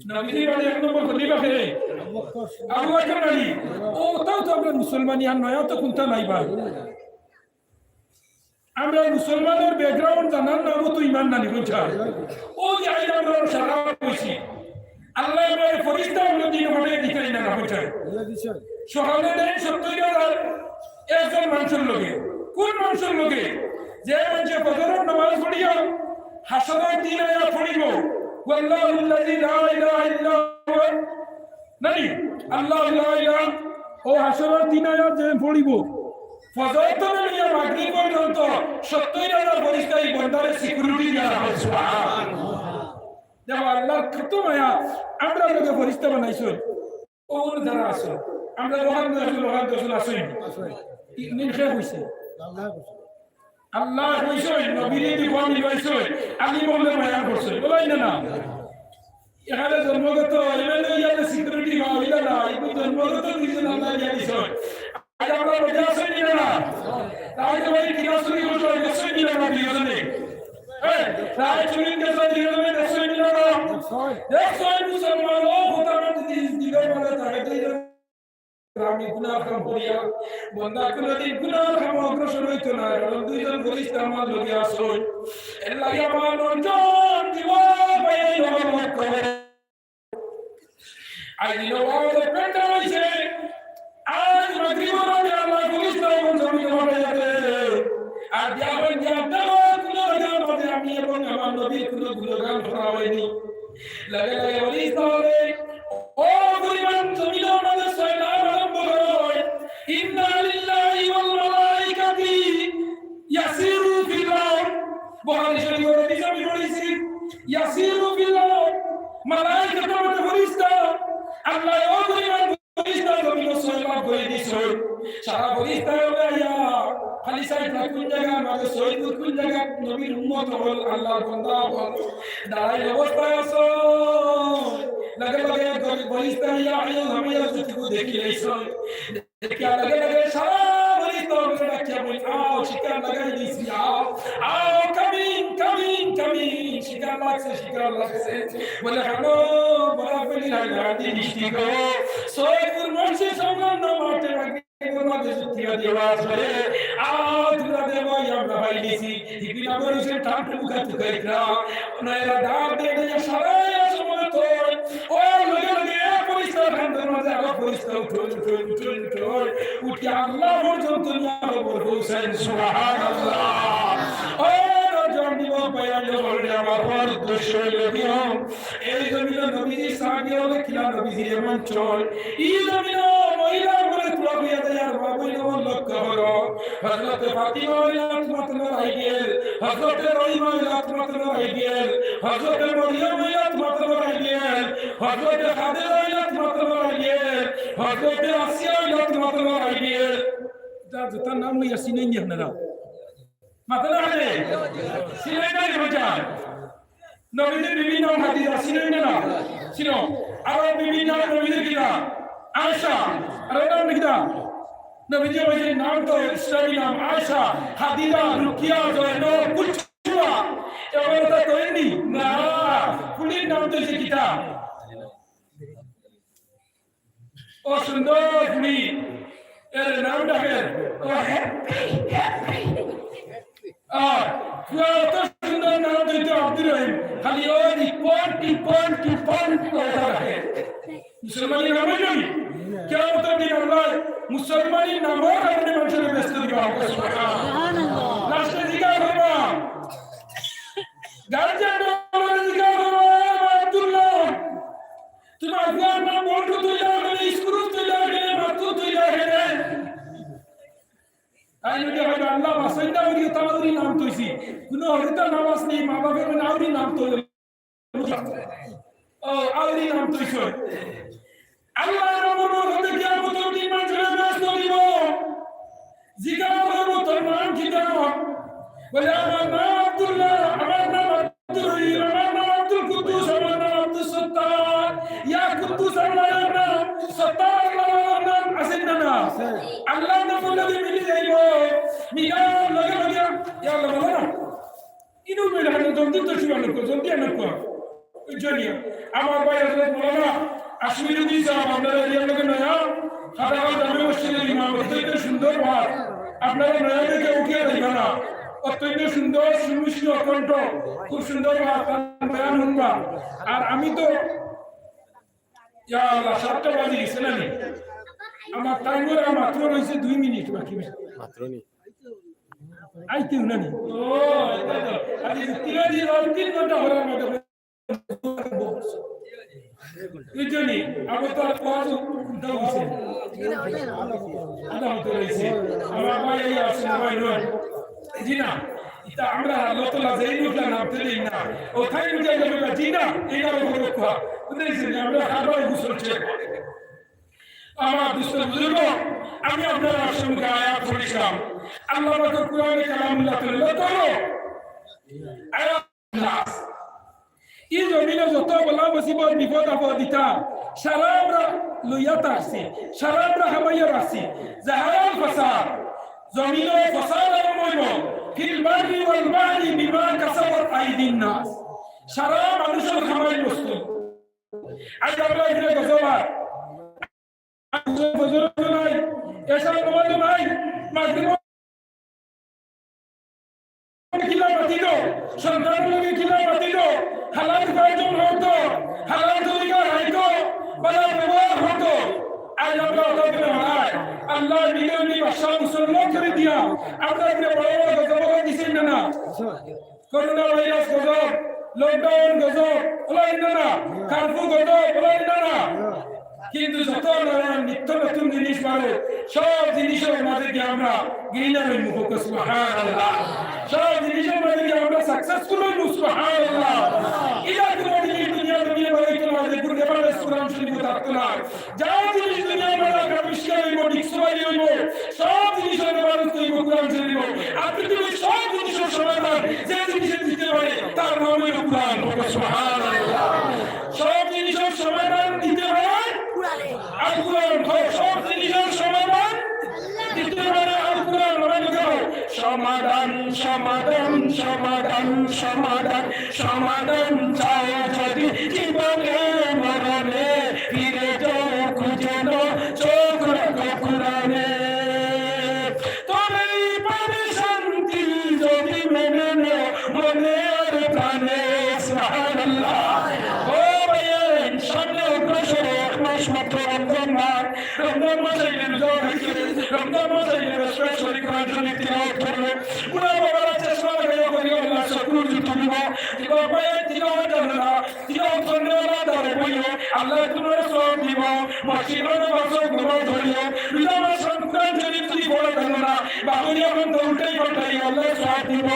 নবীজির বাদে এক নম্বর খলিফা কে? আবু বকর। আবু বকর নানি? ও, তাও তো আমরা মুসলমানি আর নয়া তো কুন্তা নাই বা। আমরা মুসলমানর background জানার নামও তো ইমান নানি, বুঝছইন? ও যে আইজ আমরা সারা কইছি, আল্লায় আমরা ফিরিস্তা অন্য দিন হলে দিতে না, না, বুঝছইন? সকালে দেন সত্তর হাজার একজন মানুষর লগে। কোন মানুষর লগে? যে মানুষে ফজরর নামাজ পড়িয়া হাশরর তিন আয়াত পড়িব, "ওয়াল্লাহুল্লাযী লা ইলাহা ইল্লা হুয়া।" নানি? "আল্লাহু লা ইলাহা।" ও হাশরর তিন আয়াত যে পড়িব, ফজর তো লইয়া মাগরিব পর্যন্ত সত্তর হাজার ফিরিস্তা এই বন্দারে security দিয়া রাখে। সুবহানাল্লাহ। দেখো, আল্লাহর কত মায়া, আমরা লগে ফিরিস্তা বানাইছইন। ও যারা আছো, আমরা ওখান দশ, ওখান দশ আছইন। ইমনি শেষ হইছে। আল্লাহ কইছে, নবীরে দি কোন দিবাইছে, আলী বললে মায়া করছে, বলাই না না। এখানে জন্মগত, এখানে ইয়াতে security বা হইলা না, এই জন্মগত দুইজন আল্লাহ দিয়া দিছে। আজ আমরা মজা আছে নি না? তাই তো ভাই কিনা চুরি করতে হয়, নিশ্চয়ই নি না দুইজনে? হ্যাঁ, তাই চুরি করতে হয় দুইজনে, নিশ্চয়ই নি না? দেখো, এই মুসলমান, ও খোদা, আমার যদি দিলের মাঝে থাকে, দুইজন আমি গুনার কাম করিয়া, বন্দা কোনোদিন গুনার কাম অগ্রসর হইতো না, কারণ দুইজন ফিরিস্তা আমার লগে আছইন। এর লাগি আমার নজন জীবন পাইয়া আমার লক্ষ্য। আজ নমাজ পেটা হইছে, আজ মাগরিবর আগে আল্লাহ ফিরিস্তা আমার জমিনে পাঠাইয়া দে। আর দিয়া বন দিয়া দেখো, কোনো জায়গার মাঝে আমি এবং আমার নবীর কোনো গুণগান করা হয়নি। লগে লগে ফিরিস্তা বলে, ও পরিমাণ জমিনের মাঝে সয়লাব আরম্ভ হয়। ইন্না লিল্লাহি ওয়াল মালাইকাতি ইয়াসিরু ফিল আরদ। বুখারী শরীফের হাদিস আমি পড়েছি। ইয়াসিরু ফিল আরদ। মালাইকাত মানে ফিরিস্তা। আল্লাহ ও পরিমাণ ফিরিস্তা জমিনে সয়লাব করে দিছে। সারা ফিরিস্তা হলে আইয়া খালি চাইতা কোন জায়গার মাঝে শহীদ, কোন জায়গা নবীর উম্মত হল, আল্লাহর বান্দা হল। দাঁড়াই অবস্থায় আছো। লগে লগে ফিরিস্তা ইয়া আইয়া হামিয়া যুক্তিকে দেখি আইছো। দেখিয়া লগে লগে সারা ফিরিস্তা হলে ডাকিয়া বলি, "আও, শিকার লাগাই দিছি, আও, আও, coming, coming, coming, শিকার লাগছে, শিকার লাগছে।" বলে, "হ্যালো, বরাবলি রাগাতি মিষ্টি গো, সৈয়দপুর মসজিদ সংলগ্ন মাঠে রাখবি।" এগুলো মাঝে যুক্তি দিয়ে আসবে। আ, তোমরা দেবো, আমরা পাইলিছি। হিপিনা বলেছেন, টান টুকা টুকা ইকরা। ওনারা ডাক দিয়ে দিয়ে সারাই আসো মনে তো। ও লগে লগে এক ফিরিস্তা কান্দের মাঝে আরো ফিরিস্তা উঠো, উঠো, উঠো, উঠো। উঠে আল্লাহ পর্যন্ত নিয়ে খবর পৌঁছায়। সুবহানাল্লাহ। ও রাজন দিব, পাইয়া বললে আমার বড় উদ্দেশ্য হইল দিও। এই জমিনে নবীজির সাহাবী হলে কিলা নবীজির এমন চল। এই জমিনে মহিলা বলে তোলা হইয়া যায় আর মা বইন আমার লক্ষ্য হলো। হযরতে ফাতিমা হইলা তোমার তোমার আইডিয়াল, হযরতে রহিমা হইলা তোমার তোমার আইডিয়াল, হযরতে মরিয়ম হইলা তোমার তোমার আইডিয়াল, হযরতে খাদিজা হইলা তোমার তোমার আইডিয়াল, হযরতে আসিয়া হইলা তোমার তোমার আইডিয়াল। যা, যা, তার নাম লইয়া চিনেন নি আপনারা? মাথা না হাতে? চিনেন না নি বেটা? নবীজির বিবির নাম খাদিজা, চিনেন না? চিনো? আর বিবির নাম নবীজির কিতা? আয়েশা। আর ওর নাম কিতা? নবীজির নাম তো ইসলামী নাম আয়েশা, খাদিজা, রুকিয়া, জয়নব, কুলসুমা। এবার তো তৈরি না। ফুলির নাম তো যে কিতা? ও সুন্দর ফুড়ি, এর নাম ডাকের, ও হ্যাপি, হ্যাপি। আর পুরা অত সুন্দর নাম দিতে আব্দুর রহিম, খালি ওই রিপন, টিপন, টিপন করে ডাকে। মুসলমানি নাম হইল নি? কিয়ামতের দিন আল্লাহ মুসলমানি নামর কারণে মানুষের ব্যস্ত দিবা। লাস্টে জিজ্ঞাসা করবা, গার্জিয়ান জিজ্ঞাসা করবা, "এ আব্দুল্লাহ, তোমার ফুয়ার নাম মন্টু তুই না কেনে, স্ক্রু তুই না কেনে, মাতু তুই না কেনে?" তাই যদি হয়, "আল্লাহ, বাসাইন্দা উড়ি, তাড়াতাড়ি নাম তুইছি।" কোনো হরিতা নাম আসনি, মা বাপের মানে আউরি নাম তুই। ও, আউরি নাম তুইছ। আল্লাহ রাব্বুল আলামিন কিয়ামতের দিন মানুষের ব্যস্ত দিব। জিজ্ঞাসা করবো, "তোর নাম কি নাম?" বলে, "আমার নাম আব্দুল্লাহ, আমার নাম আব্দুর রহিম, আমার নাম আব্দুল কুদ্দুস, আমার নাম আব্দুস সত্তার।" ইয়া কুদ্দুস আল্লাহর নাম, সত্তার আল্লাহর নাম, আছে না না? আল্লাহর নাম বললে মিলি যাইব। মিলার লগে লগে, ইয়া আল্লাহ বলো না। ইনু বেড়া জলদি তো শুরু করো, জলদি আনো। বুঝছইন নি? আমার ভাই হযরত মাওলানা আশমিরুদ্দিন সাহেব, আপনারা এরিয়ার লগে নয়া, খাটাখাল জামে মসজিদর ইমাম, অত্যন্ত সুন্দর ওয়াজ। আপনারা নয়া দেখে উঠিয়া যাইবা না, অত্যন্ত সুন্দর সুমিষ্ট কণ্ঠ, খুব সুন্দর ওয়াজ, তান বয়ান হুনবা। আর আমি তো, ইয়া আল্লাহ, সাতটা বাজি গেছে না নি? আমার টাইমর আর মাত্র রইছে দুই মিনিট বাকি। মাত্র নি। আইতে না নি? ও, এটা তো। আজ তিন দিন, তিন ঘন্টা হওয়ার মতো। বুঝছইন নি? আবার তো আর ওয়াজ উল্টা হইছে। আধা মতো রইছে। আমার ভাই এই আছে, ভাই নয়। জি না, এটা আমরা আল্লাহ তাআলা যেই মুখে নামতে দেই না, ওখানে উঠে যাবে না। জি না, এটা উপরে খোয়া। বুঝছইন নি? আমরা হারবার গোসল শেষ। আমার দুস্ত বুজুর্গ, আমি আপনারার সম্মুখে আয়াত পড়ছিলাম। আল্লাহ পাকের কোরআনে কালামুল্লাহ তুলে ধরো। আয়াত নাস। ই জমিনো যত বালা মুসিবত বিপদ আপদ ইতা, সারা আমরা লইয়া থাকছি, সারা আমরা হামাইয়া রাখছি। জাহারাল ফাসাদ, জমিনো ফাসাদ আরম্ভ অইবো, ফিল বাররি ওয়াল বাহরি বিমা কাসাবাত আইদিন নাস। সারা মানুষর কামাই বস্তু। আইজ আমরা এখানে গজব আর ফজর নাই, এশার নামাজও নাই, মাগরিব কিলা মাতিল, সন্তানর লগে কিলা মাতিল, হালাল উপার্জন হতো, হালাল তরিকা হইতো, ভালা ব্যবহার হতো। আইজ আমরা অত দিন হয়, আল্লাহ মিলিয়ন বাদশা মুসলমান করি দিয়া, আমরা দিনে বড় বড় গজব দিছি না, না? করোনা ভাইরাস গজব, লকডাউন গজব, অলা ইন না? কারফিউ গজব, অলা ইন না? কিন্তু যত নানান নিত্য নতুন জিনিস বাড়ে, সব জিনিসর মাঝে গিয়া আমরা ঘৃণা অইমু, সুবহানাল্লাহ। সব জিনিসর মাঝে গিয়া আমরা সাকসেসফুল অইমু, সুবহানাল্লাহ। ইলা কুনু জিনিস দুনিয়া, দুনিয়া বাড়াইতো না, যে গুরুদেব আলাইহিস সালাম শরীফ থাকতো না। যা জিনিস দুনিয়ার মাঝে আবিষ্কার অইবো, ডিসকভারি অইবো, সব জিনিসর রেফারেন্স অইবো কোরআন শরীফ। আর পৃথিবীর সব জিনিসর সমাধান যে জিনিসে দিতে পারে, তার নাম অইলো কোরআন। বলো সুবহানাল্লাহ। সব জিনিসর সমাধান দিতে পারে আল কোরআন। সব জিনিসর সমাধান দিতে পারে আল কোরআন। বলো, সমাধান, সমাধান, সমাধান, সমাধান। সমাধান চাও যদি জীবনে মরণে, ফিরে যাও খুঁজে নাও, চোখ রাখো কোরআনে। তবেই পাবে শান্তি যদি মেনে নেও মনে আর প্রাণে। সুবহানাল্লাহ। ও ভাইয়াইন, সামনে অগ্রসর এক মাস মাত্র রমজান মাস। রমজান মাস আইলে রোজা রাখি, রমজান মাস আইলে বেশ বেশ করি কোরআন শরীফ তিলাওয়াত করবে। বুড়া বাবারা চশমা লাগাইয়া করি আল্লাহ শুকুর জুটু দিব। বাবা, এই তিলাওয়াত জানে না, তিলাওয়াত করলে আল্লাহ তাআলা বলিও, আল্লাহ তোমার সওয়াব দিব। মসজিদে নামাজ, নামাজ পড়িও। রোজা মাস কোরআন শরীফ তুমি পড়া জানো না, বাবুরি এখন তো উল্টাই পাল্টাই, আল্লাহ সওয়াব দিব।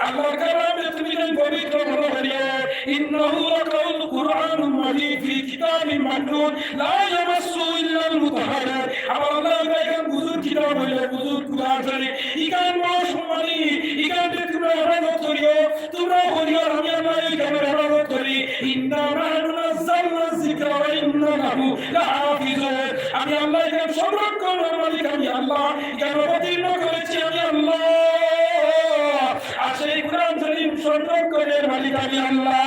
আল্লাহর কালামে তুমি যেন পবিত্র মনে করিও। ইন্নাহু লাকাউলু কুরআনুম মাজিদ ফি কিতাবিম মাকনুন লা ইয়ামাসসুহু ইল্লাল মুতাহহারুন। আমার আল্লাহ, ইখান বুজুর্গ কিতাব অইলো, বুজুর্গ কুরআন শরীফ। ইখান বড় সম্মানী, ইখানরে তোমরা হেফাজত করিও, তোমরা করিও, আমি আল্লাহ ইখানর হেফাজত করি। ইন্না নাহনু নাযালনা যিকরা ওয়া ইন্না লাহু লাহাফিজুন। আমি আল্লাহ ইখান সংরক্ষণর মালিক, আমি আল্লাহ ইখান অবতীর্ণ করেছি, আমি আল্লাহ। আর সেই কোরআন শরীফ সংরক্ষণর মালিক আমি আল্লাহ।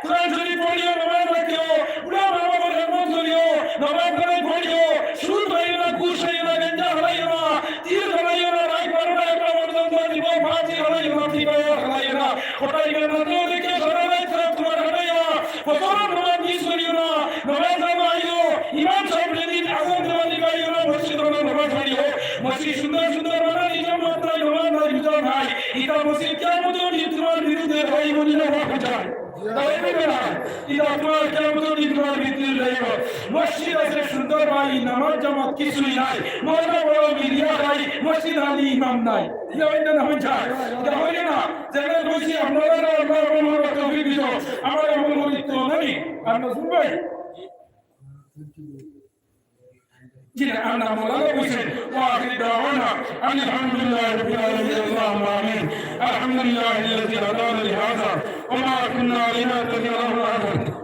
কোরআন শরীফ পড়িও, নামাজ রাখিও, বুড়া মা বাবার খেদমত করিও, নামাজ কালাম পড়িও, সুদ খাইও না, ঘুষ খাইও না, গাঞ্জা খাইও না, তীর খাইও না, রাত বারোটা একটা পর্যন্ত দিব, ফাঁসি খাইও না, ফ্রি ফায়ার খাইও না, কোথায় গেল না, তো দেখে সারা রাত রাত তোমার খাইও না, ফজরের নামাজ মিস করিও না, নামাজ আইও, ইমাম সাহেব যেদিন আজান দেওয়া দিবা আইও না, মসজিদ হলো নামাজ পড়িও, মসজিদ সুন্দর সুন্দর বানানি, জমাত নাই, নামাজ নাই, রোজা নাই, ইটা মসজিদ কিয়ামতের দিন তোমার বিরুদ্ধে ভাই বলি না, ভাই যায়। তাই বলবে না? ইটা তোমার কিয়ামতের দিন তোমার বিরুদ্ধে যাইব। মসজিদ আছে সুন্দর ভাই, নামাজ জামাত কিছুই নাই। ময়লা বড় মিলিয়া ভাই, মসজিদ আলী ইমাম নাই। ইটা অইলে না অইন যায়? ইটা অইলে না? যেটা কইছি আপনারা না, আপনারা আমল করার তৌফিক দিত। আমার আমল করি তো নাই। আর নজরুল ভাই? জি না, আল্লাহ মাওলানা বলছেন, "ওয়া আখিরু দাওয়ানা আনিল হামদুলিল্লাহি রাব্বিল আলামিন।" আল্লাহুম্মা আমিন। আলহামদুলিল্লাহিল্লাযী হাদানা লিহাযা ওয়া মা কুন্না লিনাহতাদিয়া লাউলা আন হাদানা।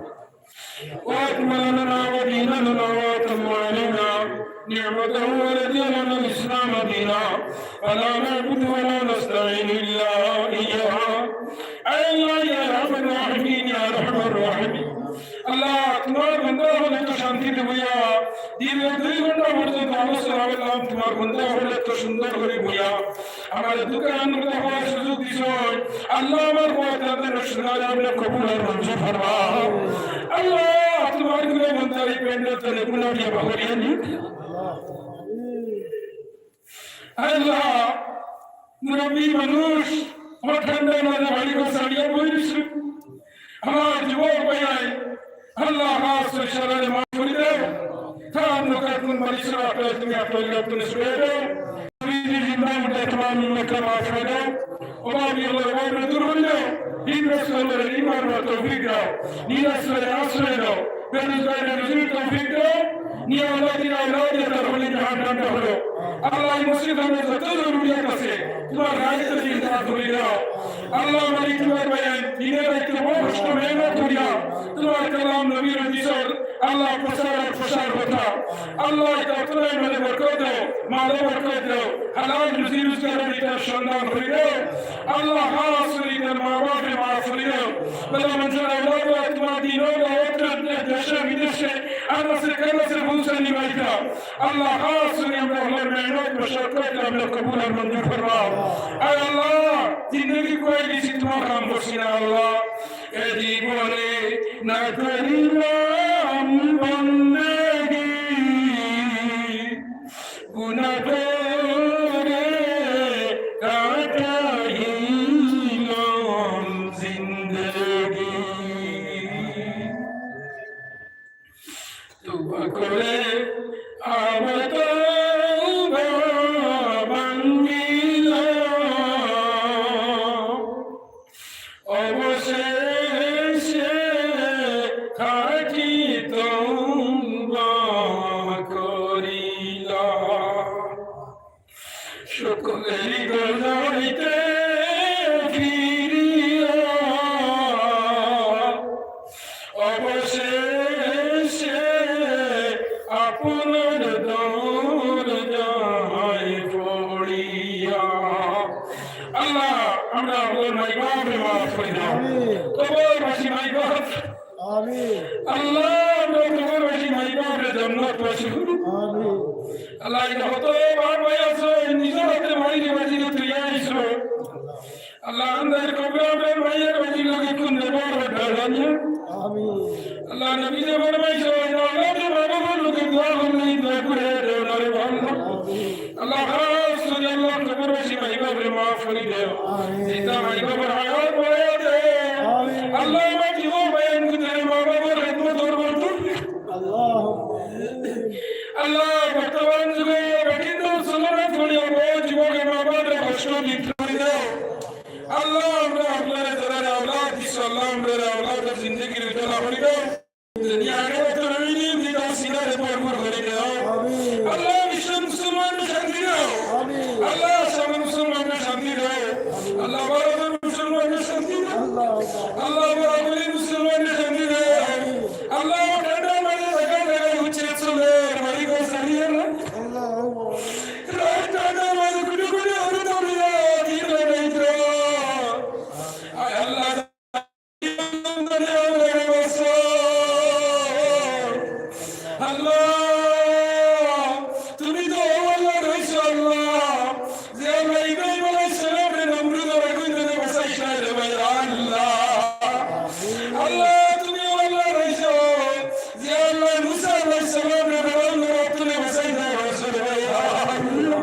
وأكمل لنا وديننا وأتم علينا نعمته ورضي لنا الإسلام دينا. فلا نعبد ولا نستعين إلا إياه. أي الله يا أرحم الراحمين، يا أرحم الراحمين. দীর্ঘ দুই ঘন্টা পর্যন্ত আলোচনা করলাম, তুমার বন্দা অকলে এত সুন্দর করি বইয়া আমারে দুইখান কথা কওয়ার সুযোগ দিছইন। আল্লাহ, আমার কথা তাদের সুনারে আপনে কবুল আর মঞ্জুর ফরমাও। আল্লাহ, তুমার কুনু বন্দারে এই প্যান্ডেল তনে কুনু দিয়া বাগড়িয়া নিও না। আল্লাহ, মুরব্বি মানুষ, আমার ঠান্ডার মাঝে বাড়িঘর ছাড়িয়া বই রইছে। আমার যুবক ভাইয়াই, আল্লাহ, খাস করি সারারে মাফ করি দেও। তার নকাতুন বাড়ি ছাড়া আপনারা তুমি আপনার লোকজন ছুড়ে দেও। তুমি যে জিন্দা মুর্দা তোমার উম্মতকে মাফ করে দেও। ও বাবা, আল্লাহ, বাবা, দূর করে দেও। দিন রাসূলের ইমান ও তৌফিক দাও। দিন রাসূলের আশ্রয় দাও। বেরোজগারের রুজির তৌফিক দাও। নিয়ে আল্লাহ দিন আল্লাহ দিয়ে তার হলে জাহান ঠান্ডা হলো। আল্লাহ, এই মসজিদ হলে যত জরুরিয়াত আছে, তোমার রাইতে দিন দান করে দাও। আল্লাহ, আমার ইউটিউবার ভাই, দিনের রাইতে বড় কষ্ট মেহনত করিয়া তোমার কালাম নবীর হাদিসের আল্লাহ প্রচার আর প্রসার কথা। আল্লাহ, এই দপ্তরের মধ্যে বরকত দাও, মালে বরকত দাও, হালাল রুজি রোজগারের ভিতরে সন্ধান করে দাও। আল্লাহ, খাস করে তার মা বাপরে মাফ করে দাও। আল্লাহ, মানুষের আল্লাহ, তোমার দিন ও দাওয়াত দেশে বিদেশে আনাচে কানাচে পৌঁছানি বাইতা। আল্লাহ, খাস করে আমরা হলো মেহনত মশাক্কত আমরা কবুল আর মঞ্জুর ফরমাও। আয় আল্লাহ, জিন্দেগি কই গেছি তোমার কাম করছি না আল্লাহ। এ জীবনে না করিলাম বন্দেগি, গুনাহ করে কাটাইলাম জিন্দেগি। তওবা করে আবার তওবা ভাঙিলাম। অবশেষে খাঁটি তওবা করিলাম। সকলের হৃদয় হইতে ফিরিয়া অবশেষে আপনার দরজায় পড়িয়া। আল্লাহ, আমরা আপনার মাই বাপরে মাফ করে দাও। আমিন। কবরবাসী মাই বাপ। আমিন। আল্লাহ, আমরা কবরবাসী মাই বাপরে জান্নাতবাসী করো। আমিন। আল্লাহ, এই কত বাপ ভাই আছো, এই নিজের হাতে মাইরে বাজিরে তুই আইছো। আল্লাহ, আমাদের কবরে আমরা মায়ের বাড়ি লাগে কোন দেবর ডালানি। আমিন। আল্লাহ, নবী যে ফরমাইছে, ওই আল্লাহ যে বাবা বললো কি দোয়া করলে এই দোয়া করে দেও না রে ভালো। আল্লাহ, খাস করে আল্লাহ কবরবাসী মাই বাপরে মাফ করে দেও। আমিন। জিন্দা মাই বাপর হায়াত বাড়াইয়া দেও। আমিন। আল্লাহ, আমার জীবন বয়ান করে মা বাবার খেদমত করবো তুমি। আল্লাহ। আল্লাহ, বর্তমান যুগে এই কঠিন সময় পড়ে বড় যুবকের মা বাপরে কষ্ট দিতে পারি না। আল্লাহ, আমরা আপনারে যারারে আওলাদ দিছো, আল্লাহ, আমরারে আওলাদর জিন্দেগির উজালা করি দাও। দুনিয়া আখিরাত রইনি দিদার সিনারে ভরপুর করি দাও। আমিন। আল্লাহ, বিশ্ব মুসলমানরে শান্তি দাও। আমিন। আল্লাহ, সব মুসলমানরে শান্তি দাও। আল্লাহ, ভারতের মুসলমানরে শান্তি দাও। আল্লাহ। আল্লাহ, বরাবরই মুসলমানরে শান্তি দাও। আমিন। আল্লাহ, ঠান্ডার মাঝে জায়গায় জায়গায় উচ্ছেদ চলে, বাড়ি ঘর ছাড়িয়ে না। আল্লাহ। রাত ঠান্ডার মাঝে কুটি কুটি হরে দৌড়িয়া, দিন রাত আয় আল্লাহ, আল্লাহ, তুমি তো আল্লাহ রইছো আল্লাহ। যে আল্লাহ ইব্রাহিম আলাইহিস সালামরে নমরুদর আগুন থেকে বাঁচাইছিলা রে ভাই আল্লাহ। আল্লাহ, তুমি আল্লাহ রইছো। যে আল্লাহ মুসা আলাইহিস সালামরে ফেরাউনের হাত থেকে বাঁচাইছিলা রে ভাই আল্লাহ।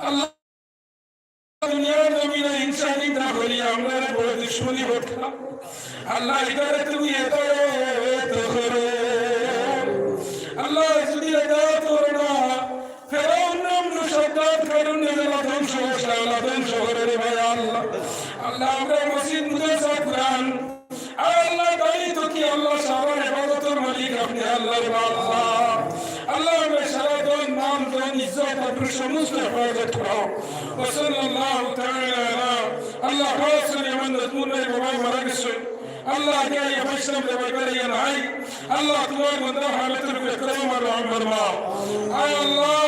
আল্লাহ, দুনিয়ার জমিনে হিংসা নিন্দা করি, আমরারে বড় দুশমনি করতাম। আল্লাহ, ইদারে তুমি হেদায়েত করো। আল্লাহ, যদি হেদায়েত করো না, ফেরাউন, নমরুদ, সাদ্দাদ, কারুন, এরা ধ্বংস করছে, আল্লাহ ধ্বংস করে রে ভাই আল্লাহ। আল্লাহ, আমরা মসজিদ, মাদ্রাসা, কোরআন, আর আল্লাহ, তাই তো কি আল্লাহ, সারা ইবাদতের মালিক আপনি আল্লাহ রে আল্লাহ। আল্লাহ, আমরা সারা ধন, মাল, ধন, ইজ্জত, আবরু সমস্ত হেফাজত করো। ওয়া সাল্লাল্লাহু তাআলা আলা, আল্লাহ, খাস করে আমার নজমুল ভাই বাবা মারা গেছে। আল্লাহ, কে এই ভাই সাহেব রে ভাই করে ইয়া নাই। আল্লাহ, তোমার বন্দা হালতের উপরে করম আর রহম ফরমাও। আয় আল্লাহ,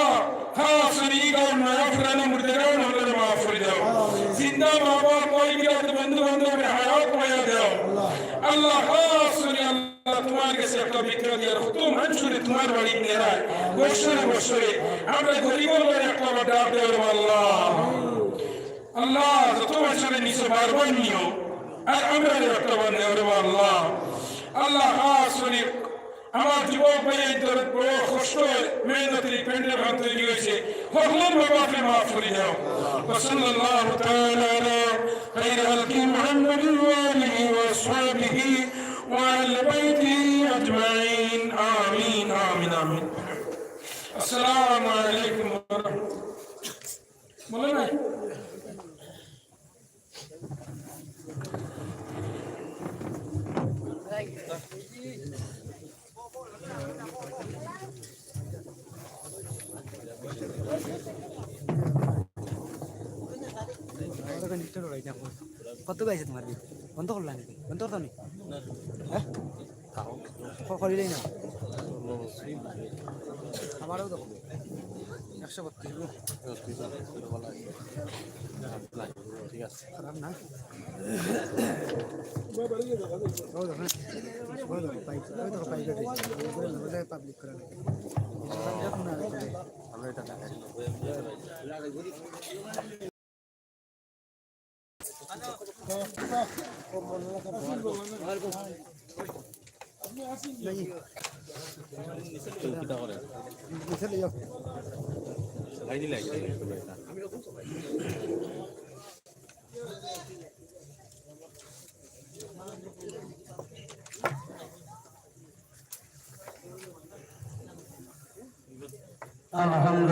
খাস করে এই গাঁও নয়া পুরানো মুর্দেগাঁও নগরে মাফ করে দাও। জিন্দা মা বাপ, ভাই বিরাট বন্ধু বান্ধব হায়াত পাইয়া দাও। আল্লাহ, খাস করে আল্লাহ আল্লাহ, তুমার গেছে একটা ভিক্ষা দিয়ার, কত মানষরে তুমার বাড়িত নেরায়, বছরে বছরে। আমরা গরিবর লাগি একটা বার ডাক দেও রে আল্লাহ। আল্লাহ, যত মানষরে নিছো, বারবার নিও, আর আমরারে একটা বার নেও রে আল্লাহ। আল্লাহ, খাস করি আমার যুবক ভাইয়াইন্তর বড় কষ্ট, মেহনতি প্যান্ডেল ঘর তৈরি অইছে, হকলর বাবারে মাফ করি দেও। وصلى الله تعالى على خير خلقه محمد وآله وأصحابه وأهل بيته أجمعين. آمين، آمين، آمين. السلام عليكم ورحمة الله. বলো না। কত গাইছে তোমার বিল? বন্ধ করলা নাকি? বন্ধ করতো নি? হ্যাঁ? ক-, করিলেই না। আমারও দেখো। একশো বত্রিশ গো। ঠিক আছে। খারাপ না। ওই দেখো, ওই দেখো, পাইপ, ওই দেখো, পাইপ কেটে দিচ্ছে। ওই দেখো, ওই দেখো, পাবলিক করে রাখে। আমরা এটা দেখাই। আলহামদুলিল্লাহ।